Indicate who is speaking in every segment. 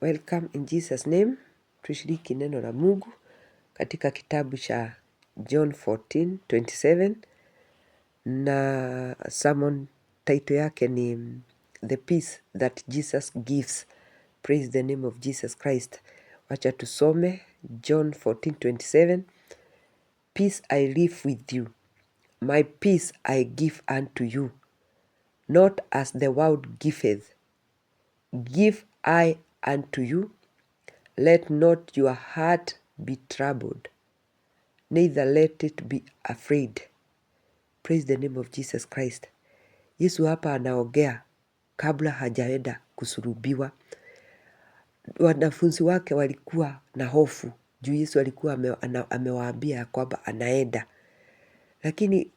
Speaker 1: Welcome in Jesus name. Tushiriki neno la Mungu katika kitabu cha John 14:27 na sermon title yake ni The Peace That Jesus Gives. Praise the name of Jesus Christ. Wacha tusome John 14:27. Peace I leave with you, my peace I give unto you, not as the world giveth give I unto you. Let not your heart be troubled, neither let it be afraid. Praise the name of Jesus Christ. Yesu hapa anaongea kabla hajaenda kusulubiwa. Wanafunzi wake walikuwa na hofu juu Yesu alikuwa amewaambia ya kwamba anaenda, lakini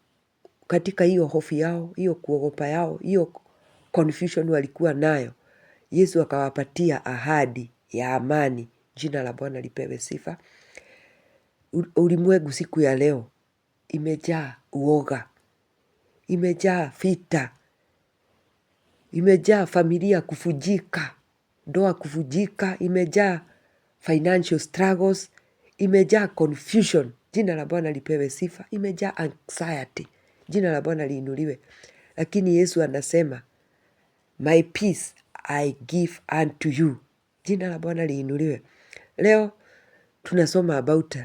Speaker 1: katika hiyo hofu yao, hiyo kuogopa yao, hiyo confusion walikuwa nayo, Yesu akawapatia ahadi ya amani. Jina la Bwana lipewe sifa. Ulimwengu siku ya leo imejaa uoga, imejaa vita, imejaa familia kuvunjika, ndoa kuvunjika, imejaa financial struggles, imejaa confusion. Jina la Bwana lipewe sifa. Imejaa anxiety. Jina la Bwana liinuliwe. Lakini Yesu anasema, my peace I give unto you. Jina la Bwana liinuliwe. Leo tunasoma about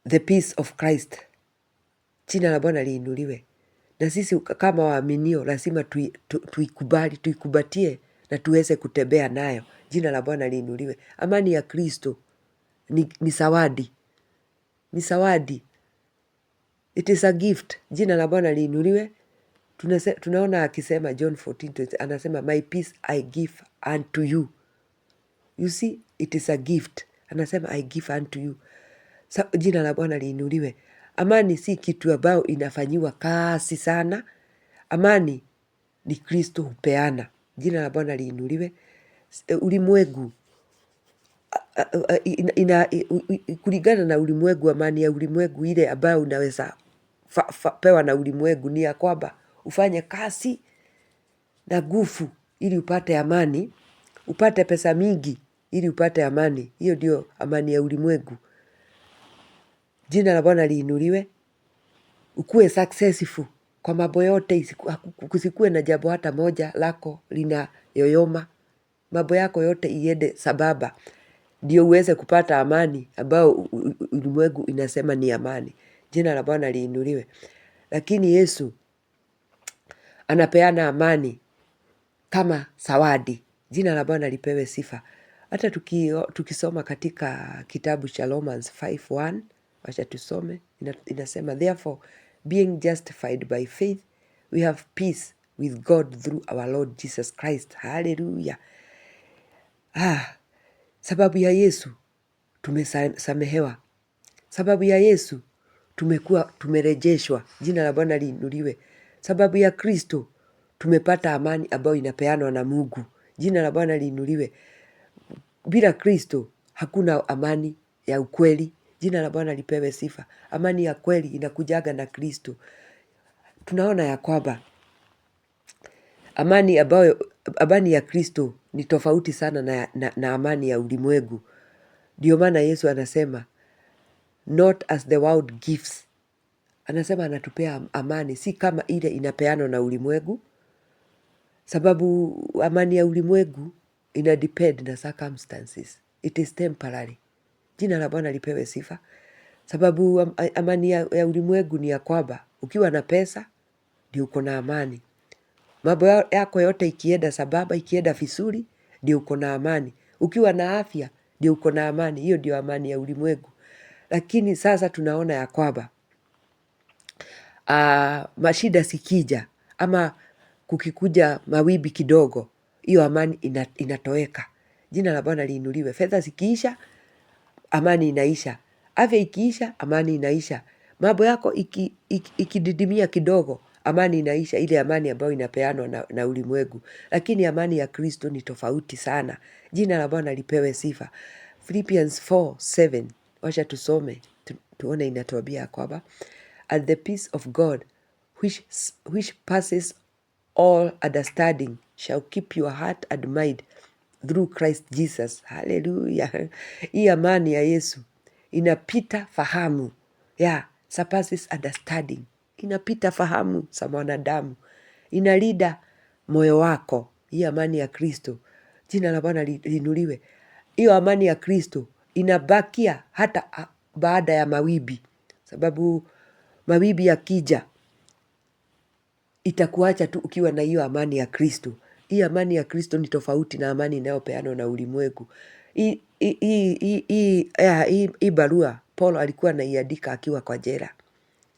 Speaker 1: the peace of Christ. Jina la Bwana liinuliwe. Na sisi kama waaminio lazima tuikubali, tuikumbatie na tuweze kutembea nayo. Jina la Bwana liinuliwe. Amani ya Kristo ni zawadi, ni zawadi. It is a gift. Jina la Bwana liinuliwe. Tunaona akisema John 14:20, anasema, my peace I give unto you. You see, it is a gift. Anasema, I give unto you. Jina la Bwana liinuliwe. Amani si kitu ambayo inafanyiwa kazi sana. Amani ni Kristo hupeana. Jina la Bwana liinuliwe. Ulimwengu kulingana na ulimwengu, amani ya ulimwengu ile ambayo unaweza pewa na ulimwengu ni ya kwamba ufanye kazi na nguvu ili upate amani, upate pesa mingi ili upate amani. Hiyo ndio amani ya ulimwengu. Jina la Bwana liinuliwe. Ukuwe successful kwa mambo yote, kusikuwe na jambo hata moja lako lina yoyoma. Mambo yako yote iende sambamba, ndio uweze kupata amani ambayo ulimwengu inasema ni amani. Jina la Bwana liinuliwe. Lakini Yesu anapeana amani kama zawadi. Jina la Bwana lipewe sifa. Hata tukisoma katika kitabu cha Romans 5:1, wacha tusome, inasema, therefore being justified by faith we have peace with God through our Lord Jesus Christ. Hallelujah. Sababu ya Yesu tumesamehewa. Sababu ya Yesu tumekuwa tumerejeshwa. Jina la Bwana liinuliwe. Sababu ya Kristo tumepata amani ambayo inapeanwa na Mungu. Jina la Bwana liinuliwe. Bila Kristo hakuna amani ya ukweli. Jina la Bwana lipewe sifa. Amani ya kweli inakujaga na Kristo. Tunaona ya kwamba amani ya Kristo ni tofauti sana na amani ya ulimwengu. Ndio maana Yesu anasema, not as the world gives. Anasema anatupea amani, si kama ile inapeanwa na ulimwengu, sababu amani ya ulimwengu ina depend na circumstances. It is temporary. Jina la Bwana lipewe sifa. Sababu amani ya ulimwengu ni ya kwamba ukiwa na pesa ndio uko na amani. Mambo yako yote ikienda sambamba, ikienda vizuri, ndio uko na amani. Ukiwa na afya ndio uko na amani. Hiyo ndio amani ya ulimwengu. Lakini sasa tunaona ya kwamba mashida zikija ama kukikuja mawimbi kidogo, hiyo amani inatoweka. Jina la Bwana liinuliwe. Fedha zikiisha, amani inaisha. Afya ikiisha, amani inaisha. Mambo yako ikididimia kidogo, amani inaisha, ile amani ambayo inapeanwa na ulimwengu. Lakini amani ya Kristo ni tofauti sana. Jina la Bwana lipewe sifa. Philippians 4:7, wacha tusome tuone inatuambia kwamba, and the peace of God which passes all understanding shall keep your heart and mind through Christ Jesus. Haleluya! Hii amani ya Yesu inapita fahamu, yeah, surpasses understanding, inapita fahamu za mwanadamu, inalinda moyo wako. Hii amani ya Kristo, jina la Bwana liinuliwe. Hiyo amani ya Kristo inabakia hata baada ya mawimbi, sababu mawimbi yakija itakuacha tu ukiwa na hiyo amani ya Kristo. Hii amani ya Kristo ni tofauti na amani inayopeanwa na ulimwengu. Hii barua Paul alikuwa anaiandika akiwa kwa jela,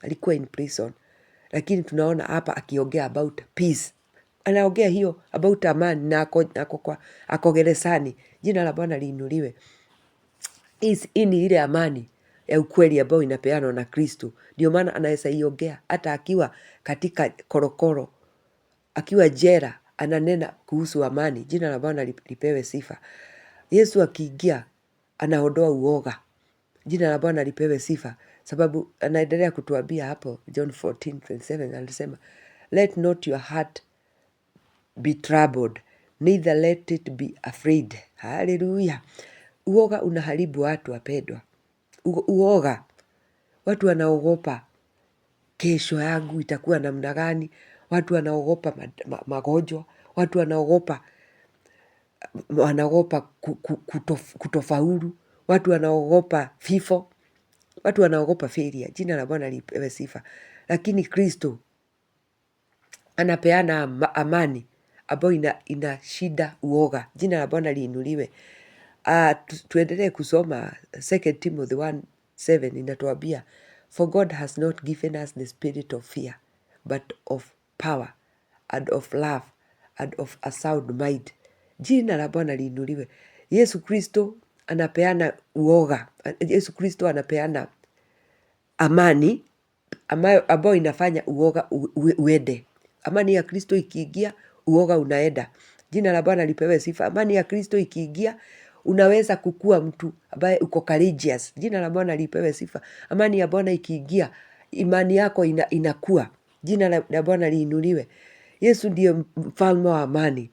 Speaker 1: alikuwa in prison, lakini tunaona hapa akiongea about peace, anaongea hiyo about amani na ako gerezani. Jina la Bwana liinuliwe. Hii ni ile amani ya ukweli ambayo inapeanwa na Kristo. Ndio maana anaweza iongea hata akiwa katika korokoro, akiwa jela, ananena kuhusu amani. Jina la Bwana lipewe sifa. Yesu akiingia anaondoa uoga. Jina la Bwana lipewe sifa, sababu anaendelea kutuambia hapo John 14:27 anasema, let not your heart be troubled, neither let it be afraid. Haleluya! Uoga unaharibu watu wapendwa. Uoga, watu wanaogopa kesho yangu itakuwa namna gani, watu wanaogopa magonjwa, watu wanaogopa kutofaulu, watu wanaogopa vifo, watu wanaogopa failure. Jina la Bwana lipewe sifa. Lakini Kristo anapeana amani ambayo inashinda uoga. Jina la Bwana liinuliwe. Tuendelee kusoma 2 Timothy 1:7 inatuambia, for God has not given us the spirit of fear but of power and of love and of a sound mind. Jina la Bwana liinuliwe. Yesu Kristo anapeana uoga. Yesu Kristo anapeana amani ambayo inafanya uoga uende. Amani ya Kristo ikiingia, uoga unaenda. Jina la Bwana lipewe sifa. Amani ya Kristo ikiingia, unaweza kukua mtu ambaye uko courageous. Jina la Bwana lipewe sifa. Amani ya Bwana ikiingia, imani yako inakua. Jina la Bwana liinuliwe. Yesu ndiye mfalme wa amani.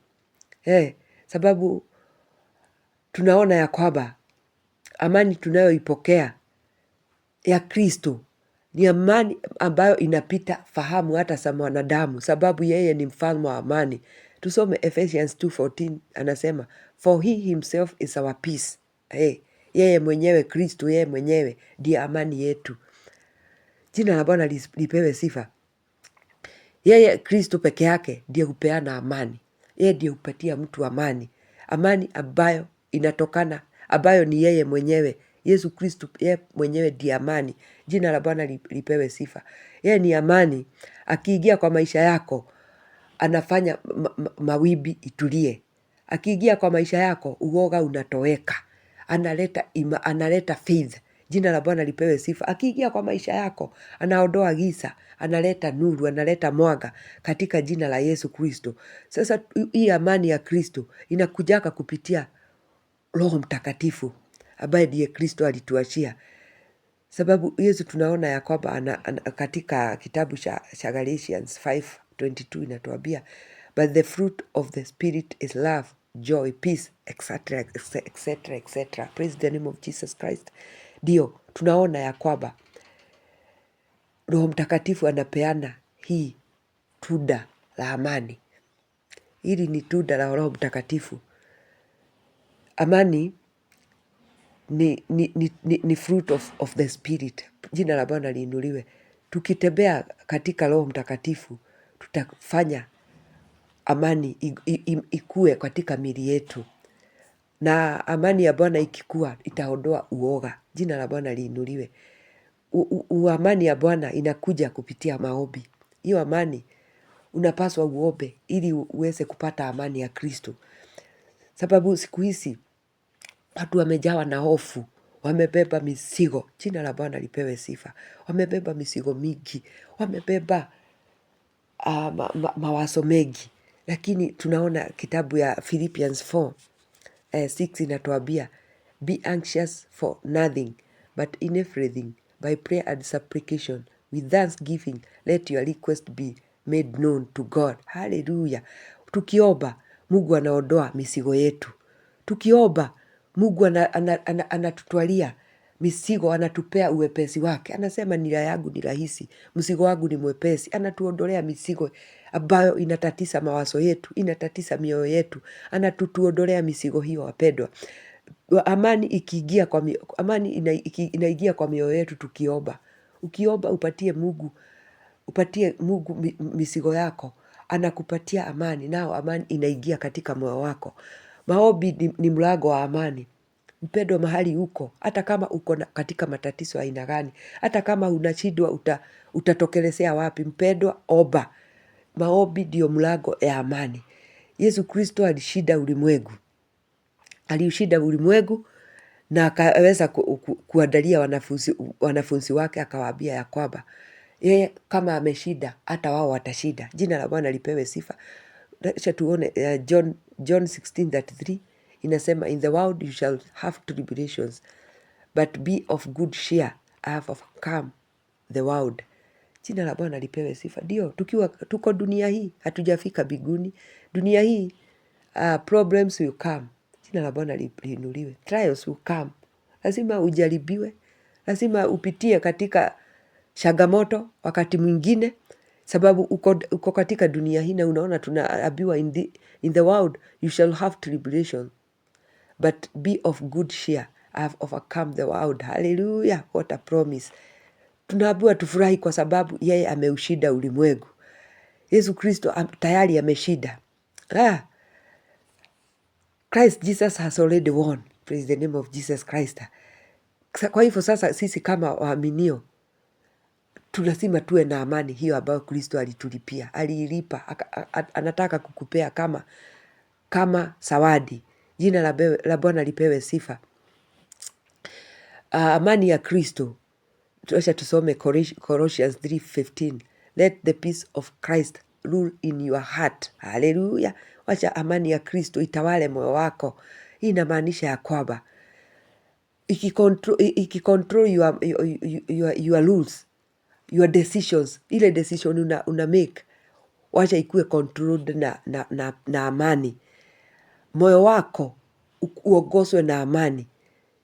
Speaker 1: Sababu tunaona ya kwamba amani tunayoipokea ya Kristo ni amani ambayo inapita fahamu hata za mwanadamu, sababu yeye ni mfalme wa amani. Tusome Ephesians 2:14, anasema for he himself is our peace. Hey, yeye mwenyewe Kristo, yeye mwenyewe ndiye amani yetu. Jina la Bwana lipewe sifa. Yeye Kristo peke yake ndiye hupeana amani. Yeye ndiye hupatia mtu amani. Amani ambayo inatokana, ambayo ni yeye mwenyewe. Yesu Kristo yeye mwenyewe ndiye amani. Jina la Bwana lipewe sifa. Yeye ni amani. Akiingia kwa maisha yako, anafanya mawimbi itulie. Akiingia kwa maisha yako, uoga unatoweka. Analeta faith. Jina la Bwana lipewe sifa. Akiingia kwa maisha yako, anaondoa giza, analeta nuru, analeta mwanga katika jina la Yesu Kristo. Sasa hii amani ya Kristo inakujaka kupitia Roho Mtakatifu ambaye ndiye Kristo alituachia. Sababu Yesu tunaona ya kwamba katika kitabu cha Galatians 5:22 inatuambia, but the fruit of the spirit is love, joy, peace, etc, etc, etc. Praise the name of Jesus Christ. Ndio tunaona ya kwamba Roho Mtakatifu anapeana hii tunda la amani. Hili ni tunda la Roho Mtakatifu. Amani ni fruit of the spirit. Jina la Bwana liinuliwe. Tukitembea katika Roho Mtakatifu, tutafanya amani ikue katika miili yetu. Na amani ya Bwana ikikua, itaondoa uoga. Jina la Bwana liinuliwe. Amani ya Bwana inakuja kupitia maombi. Hiyo amani unapaswa uombe ili uweze kupata amani ya Kristo. Sababu siku hizi watu wamejawa na hofu, wamebeba mizigo. Jina la Bwana lipewe sifa. Wamebeba mizigo mingi, wamebeba mawazo mengi. Lakini tunaona kitabu ya Philippians 4:6 inatuambia, be anxious for nothing, but in everything by prayer and supplication with thanksgiving let your request be made known to God. Hallelujah. Tukiomba Mungu anaondoa mizigo yetu. Tukiomba Mungu anatutwalia misigo, anatupea uwepesi wake. Anasema nira yangu ni rahisi, mzigo wangu ni mwepesi. Anatuondolea misigo ambayo inatatisa mawazo yetu, inatatisa mioyo yetu. Anatutuondolea misigo hiyo, wapendwa. Amani ikiingia kwa amani inaingia kwa mioyo yetu tukiomba. Ukiomba upatie Mungu mizigo yako, anakupatia amani, nao amani inaingia katika moyo wako. Maombi ni mlango wa amani. Mpendwa, mahali uko, hata kama uko katika matatizo aina gani, hata kama unashindwa utatokelezea wapi, mpendwa, omba. Maombi ndio mlango ya amani. Yesu Kristo alishinda ulimwengu, aliushinda ulimwengu na akaweza kuandalia wanafunzi wake, akawaambia ya kwamba yeye kama ameshinda hata wao watashinda. Jina la Bwana lipewe sifa. Acha tuone John 16:33 inasema, in the world you shall have tribulations but be of good cheer, I have overcome the world. Jina la Bwana lipewe sifa. Ndio, tukiwa tuko dunia hii, hatujafika mbinguni. Dunia hii problems will come. Jina la Bwana liinuliwe. Trials will come. Lazima ujaribiwe, lazima upitie katika changamoto wakati mwingine, sababu uko katika dunia hii na unaona tunaambiwa in the world you shall have tribulation but be of good cheer, I have overcome the world. Hallelujah, what a promise. Tunaambiwa tufurahi kwa sababu yeye ameushinda ulimwengu. Yesu Kristo tayari ameshinda. Christ Jesus has already won. Praise the name of Jesus Christ. Kwa hivyo sasa sisi kama waaminio lazima tuwe na amani hiyo ambayo Kristo alitulipia, aliilipa, anataka kukupea kama zawadi. Jina la Bwana lipewe sifa. Amani ya Kristo, tuacha tusome Colossians 3:15. Let the peace of Christ rule in your heart. Haleluya! Wacha amani ya Kristo itawale moyo wako. Hii inamaanisha ya kwamba ikicontrol your rules, your decisions, ile decision una make, wacha ikuwe controlled na amani. Moyo wako uongozwe na amani.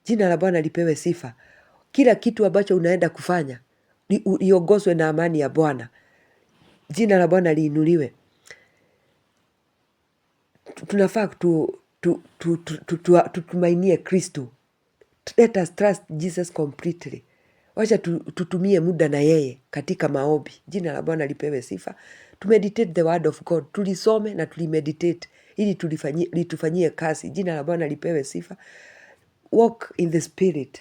Speaker 1: Jina la Bwana lipewe sifa. Kila kitu ambacho unaenda kufanya iongozwe na amani ya Bwana. Jina la Bwana liinuliwe. Tunafaa tutumainie Kristo. Let us trust Jesus completely. Wacha tutumie muda na yeye katika maombi. Jina la Bwana lipewe sifa. Tumeditate the word of God. Tulisome na tulimeditate ili litufanyie kazi. Jina la Bwana lipewe sifa. Walk in the spirit.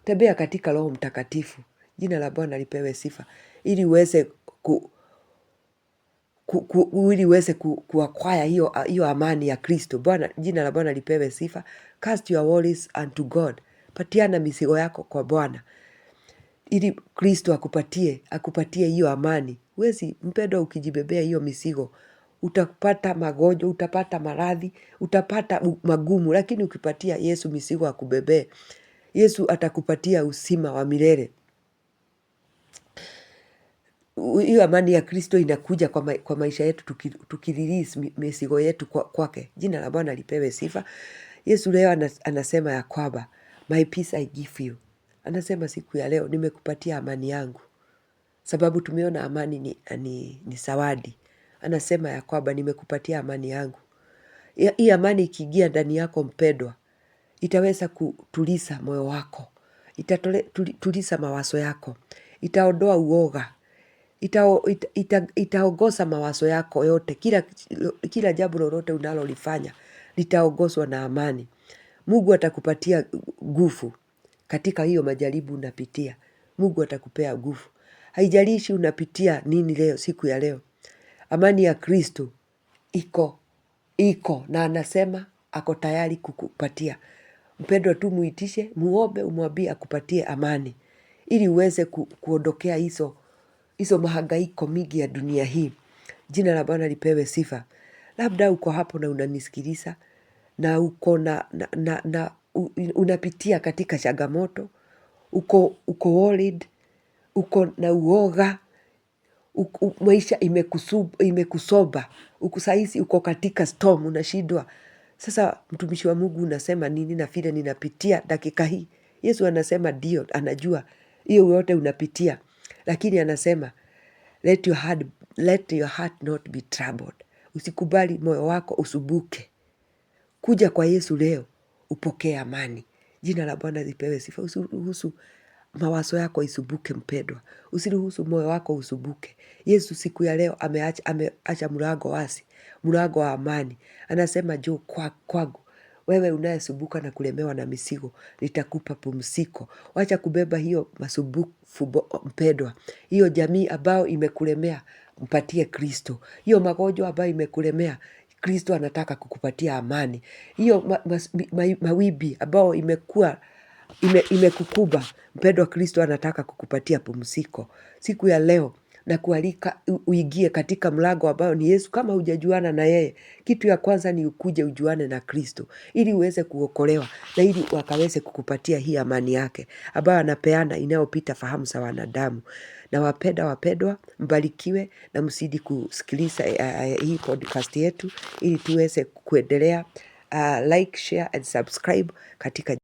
Speaker 1: Tembea katika Roho Mtakatifu. Jina la Bwana lipewe sifa. Ili uweze kuacquire hiyo amani ya Kristo. Jina la Bwana lipewe sifa. Cast your worries unto God. Patiana mizigo yako kwa Bwana ili Kristo akupatie hiyo amani. Huwezi mpendwa, ukijibebea hiyo mizigo utapata magonjwa, utapata maradhi, utapata magumu, lakini ukipatia Yesu mizigo akubebee, Yesu atakupatia uzima wa milele. Hiyo amani ya Kristo inakuja kwa maisha yetu tukirelease mizigo yetu kwake. Jina la Bwana lipewe sifa. Yesu leo anasema ya kwamba my peace I give you. Anasema siku ya leo nimekupatia amani yangu, sababu tumeona amani ni zawadi. Anasema ya kwamba nimekupatia amani yangu. Hii amani ikiingia ndani yako mpendwa, itaweza kutuliza moyo wako, itatuliza mawazo yako, itaondoa uoga, itaongoza mawazo yako yote. Kila jambo lolote unalolifanya litaongozwa na amani. Mungu atakupatia nguvu katika hiyo majaribu unapitia. Mungu atakupea nguvu. Haijalishi unapitia nini leo, siku ya leo. Amani ya Kristo iko na anasema ako tayari kukupatia. Mpendwa, tu muitishe, muombe, umwambie akupatie amani ili uweze kuondokea hizo mahangaiko mingi ya dunia hii. Jina la Bwana lipewe sifa. Labda uko hapo na unanisikiliza na uko na unapitia katika changamoto, uko worried, uko na uoga, maisha imekusoba, uko saizi uko katika storm, unashindwa. Sasa mtumishi wa Mungu unasema nini na vile ninapitia dakika hii? Yesu anasema ndio, anajua hiyo yote unapitia, lakini anasema let your heart not be troubled. Usikubali moyo wako usumbuke. Kuja kwa Yesu leo upokee amani. Jina la Bwana lipewe sifa. Usiruhusu mawazo yako isumbuke mpendwa, usiruhusu moyo wako usumbuke. Yesu siku ya leo ameacha mlango wazi, mlango wa amani. Anasema njoo kwangu wewe unayesumbuka na kulemewa na mizigo, nitakupa pumziko. Wacha kubeba hiyo masumbufu mpendwa, hiyo jamii ambayo imekulemea mpatie Kristo. Hiyo magonjwa ambayo imekulemea, Kristo anataka kukupatia amani. Hiyo mawimbi ambayo imekukuba mpendwa, Kristo anataka kukupatia pumziko siku ya leo na kualika uingie katika mlango ambao ni Yesu. Kama hujajuana na yeye, kitu ya kwanza ni ukuje ujuane na Kristo ili uweze kuokolewa na ili wakaweze kukupatia hii amani yake ambayo anapeana inayopita fahamu za wanadamu. Na wapenda wapendwa, mbarikiwe na mzidi kusikiliza hii podcast yetu ili tuweze kuendelea. Like, share and subscribe katika